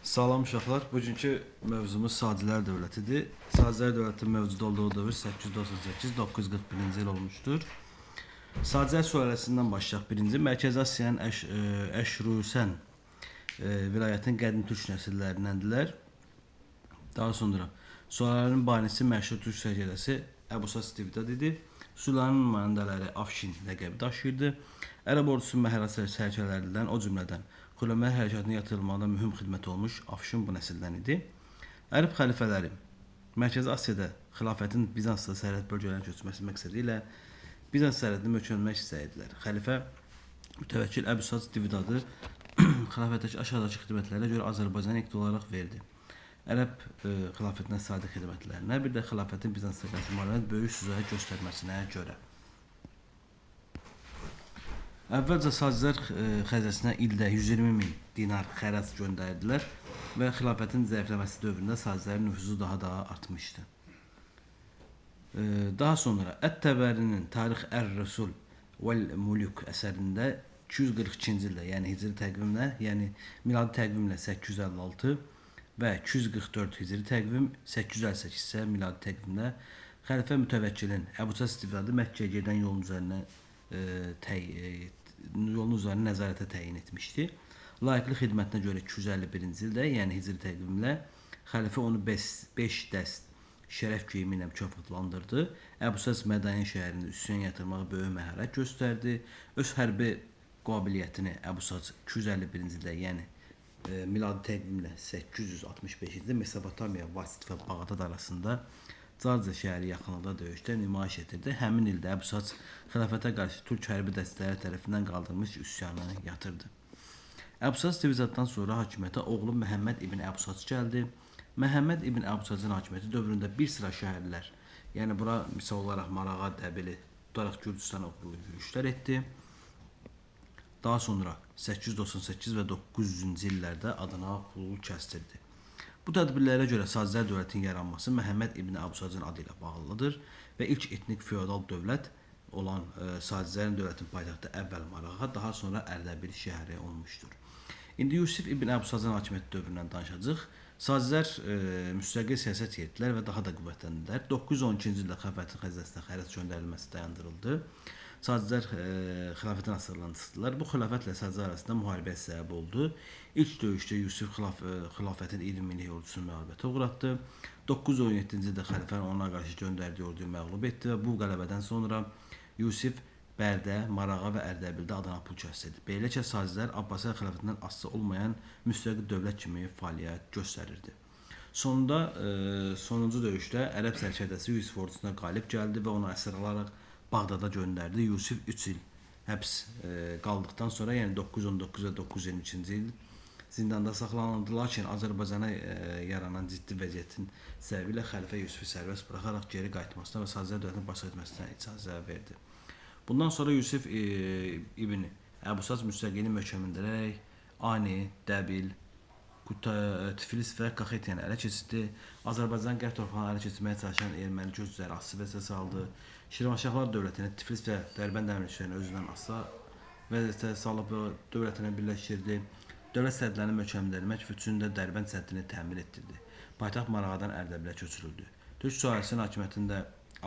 Salam uşaqlar. Bugünkü mövzumuz Sacilər dövlətidir. Sacilər dövləti mövcud olduğu dövr 898-941-ci il olmuşdur. Sacilər sülaləsindən başlayaq. Birinci, Mərkəzi Asiyanın Əşrusən vilayətinin qədim türk nəsillərindəndirlər. Daha sonra sülalənin banisi məşhur türk sərkərdəsi Əbu Sac Divdad idi. Sülalənin nümayəndələri Afşin ləqəbi daşıyırdı. Ərəb ordusu məharət sərkərdələrindən, o cümlədən Xürrəmlər hərəkatının yatırılmağında mühüm xidmət olmuş Afşin bu nəsildən idi. Ərəb xəlifələri Mərkəzi Asiyada xilafətin Bizansla sərhəd bölgələrinə köçməsi məqsədi ilə Bizans sərhədini möhkəmləmək istəyirdilər. Xəlifə mütəvəkkil Əbu Sac Divdadı xilafətdəki aşağıdakı xidmətlərə görə Azərbaycana iqti olaraq verdi. Ərəb xilafətinə sadiq xidmətlərinə, bir də xilafətin Bizansla qarşı müharibədə böyük süzahət göstərməsinə görə. Əvvəlcə Sacilər xəzinəsinə ildə 120 min dinar xərac göndərdilər və xilafətin zəifləməsi dövründə Sacilərin nüfuzu daha da artmışdı. Daha sonra Ət-Təbərinin Tarix Ər-Rəsul vəl-Muluk əsərində 242-ci ildə, yəni hicri təqvimlə, yəni miladi təqvimlə 856 və 244 hicri təqvim, 858 isə miladi təqvimlə xəlifə mütəvəkkilin Əbu Sac Divdadı Məkkəyə gedən yolun üzərinə nəzarətə təyin etmişdi. Layiqli xidmətinə görə 251-ci ildə, yəni hicri təqvimlə xəlifə onu 5 dəst şərəf geyimi ilə mükafatlandırdı. Əbu Sac Mədain şəhərində üsyan yatırmağa böyük məharət göstərdi. Öz hərbi qabiliyyətini Əbu Sac 251-ci ildə, yəni miladi təqvimlə 865-ci ildə Mesopotamiya, Vasit və Bağdad arasında Carca şəhəri yaxınlığında döyüşdə nümayiş etdirdi. Həmin ildə Əbu Sac xilafətə qarşı türk hərbi dəstələri tərəfindən qaldırılmış üsyanı yatırdı. Əbu Sac Divzaddan sonra hakimiyyətə oğlu Məhəmməd ibn Əbu Sac gəldi. Məhəmməd ibn Əbu Sacın hakimiyyəti dövründə bir sıra şəhərlər, yəni bura misal olaraq Marağa, Dəbili tutaraq Gürcüstana uğurlu yürüşlər etdi. Daha sonra 898 və 900-cü illərdə adına pul kəstirdi. Bu tədbirlərə görə Sacilər dövlətinin yaranması Məhəmməd ibn Əbu Sacın adı ilə bağlıdır və ilk etnik feodal dövlət olan Sacilərin dövlətinin paytaxtı əvvəl Marağa, daha sonra Ərdəbil şəhəri olmuşdur. İndi Yusif ibn Əbu Sacın hakimiyyəti dövründən danışacağıq. Sacilər müstəqil siyasət yeritdilər və daha da qüvvətləndilər. 912-ci ildə xilafətin xəzinəsinə xərac göndərilməsi dayandırıldı. Sacilər xilafətin asılılığını çıxdılar. Bu xilafətlə Sacilər arasında müharibəyə səbəb oldu. İlk döyüşdə Yusif xilafətin 20 minlik ordusunu məğlubiyyətə uğratdı. 917-ci ildə xəlifənin ona qarşı göndərdiyi orduyu məğlub etdi və bu qələbədən sonra Yusif Bərdə, Marağa və Ərdəbildə adına pul kəstirdi. Beləcə Sacilər Abbasilər xilafətindən asılı olmayan müstəqil dövlət kimi fəaliyyət göstərirdi. Sonunda sonuncu döyüşdə ərəb sərkərdəsi Yusif ordusuna qalib gəldi və onu əsir alaraq Bağdada göndərdi. Yusif 3 il həbs qaldıqdan sonra, yəni 919 və 922-ci il zindanda saxlanıldı. Lakin Azərbaycana yaranan ciddi vəziyyətin səbəbi ilə xəlifə Yusifi sərbəst buraxaraq geri qayıtmasına və Sacilər dövlətini başa etməsinə icazə verdi. Bundan sonra Yusif ibn Əbu Sac müstəqilliyi möhkəmləndirərək Ani, Dəbil, Tiflis və Kaxetiyanı ələ keçirdi. Azərbaycan qərb torpaqlarını ələ keçirməyə çalışan erməni gözləri asılı vəziyyətə saldı. Şirvanşahlar dövlətini Tiflis və Dərbənd əmirliklərini özündən asılı vəziyyətə salıb və dövlətinə birləşdirdi. Dövlət sədlərini möhkəmləndirmək üçün də Dərbənd səddini təmir etdirdi. Paytaxt Marağadan Ərdəbilə köçürüldü. Türk sülaləsinin hakimiyyətində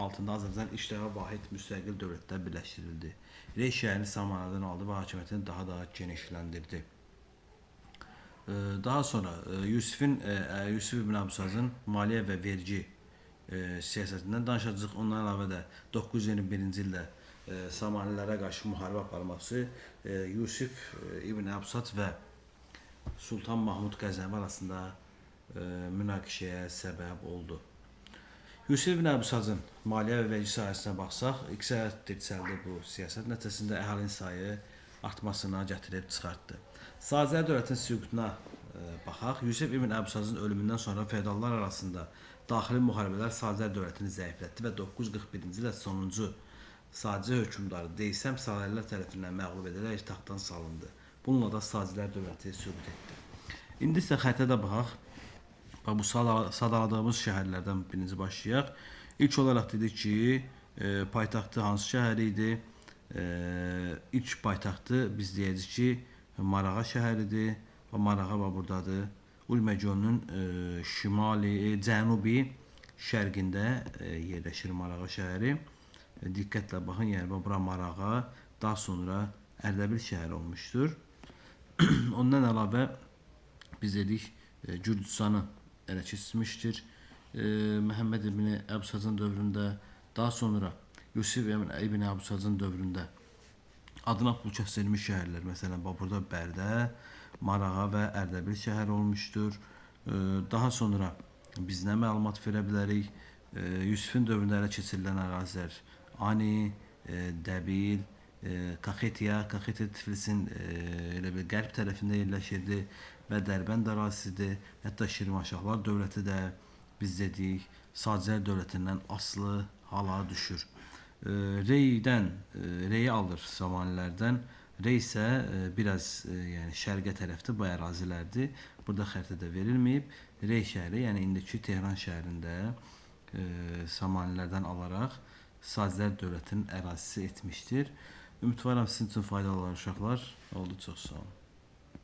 altında Azərbaycan ilk dəfə vahid müstəqil dövlətdə birləşdirildi. Rey şəhərini Samanadan aldı və hakimiyyətini daha da genişləndirdi. Daha sonra Yusif ibn Əbu Sacın maliyyə və vergi siyasətindən danışacağıq. Ondan əlavə də 921-ci ildə Samanilərə qarşı müharibə aparması Yusif ibn Əbu Sac və Sultan Mahmud Qəznəvi arasında münaqişəyə səbəb oldu. Yusif ibn Əbu Sacın maliyyə və vergi sahəsinə baxsaq, iqtisadiyyat dirçəldi bu siyasət nəticəsində əhalinin sayı artmasına gətirib çıxartdı. Sacilər dövlətinin süqutuna baxaq. Yusif ibn Əbu Sacın ölümündən sonra feodallar arasında daxili müharibələr Sacilər dövlətini zəiflətdi və 941-ci ildə sonuncu Saci hökmdarı Deysəm Salərlər tərəfindən məğlub edilərək taxtdan salındı. Bununla da Sacilər dövləti süqut etdi. İndi isə xəritədə baxaq. Bax, bu sadaladığımız şəhərlərdən birinci başlayaq. İlk olaraq dedik ki, paytaxtı hansı şəhər idi? İlk paytaxtı biz deyəcəyik ki, Marağa şəhəridir. Və Marağa bax buradadır. Urmiya gölünün şimali, cənubi şərqində yerləşir Marağa şəhəri. Diqqətlə baxın, yəni bura Marağa, daha sonra Ərdəbil şəhəri olmuşdur. Ondan əlavə biz dedik, Gürcüstanı ələ keçirmişdir. Məhəmməd ibn Əbu Sacın dövründə, daha sonra Yusif ibn Əbu Sacın dövründə adına pul kəsilmiş şəhərlər, məsələn, burada Bərdə, Marağa və Ərdəbil şəhəri olmuşdur. Daha sonra biz nə məlumat verə bilərik? Yusifin dövründə ələ keçirilən ərazilər Ani, Dəbil, Kaxetiya, Kaxetiya Tiflisin elə bir qərb tərəfində yerləşirdi və Dərbənd ərazisidir. Hətta Şirvanşahlar dövləti də biz dedik, Sacilər dövlətindən asılı hala düşür. Reydən, Reyi alır Samanilərdən. Rey isə biraz yəni şərqə tərəfdə bu ərazilərdir. Burada xəritədə verilməyib. Rey şəhəri, yəni indiki Tehran şəhərində Samanilərdən alaraq Sacilər dövlətinin ərazisi etmişdir. Ümidvaram sizin üçün faydalı olar uşaqlar. Oldu, çox sağ olun.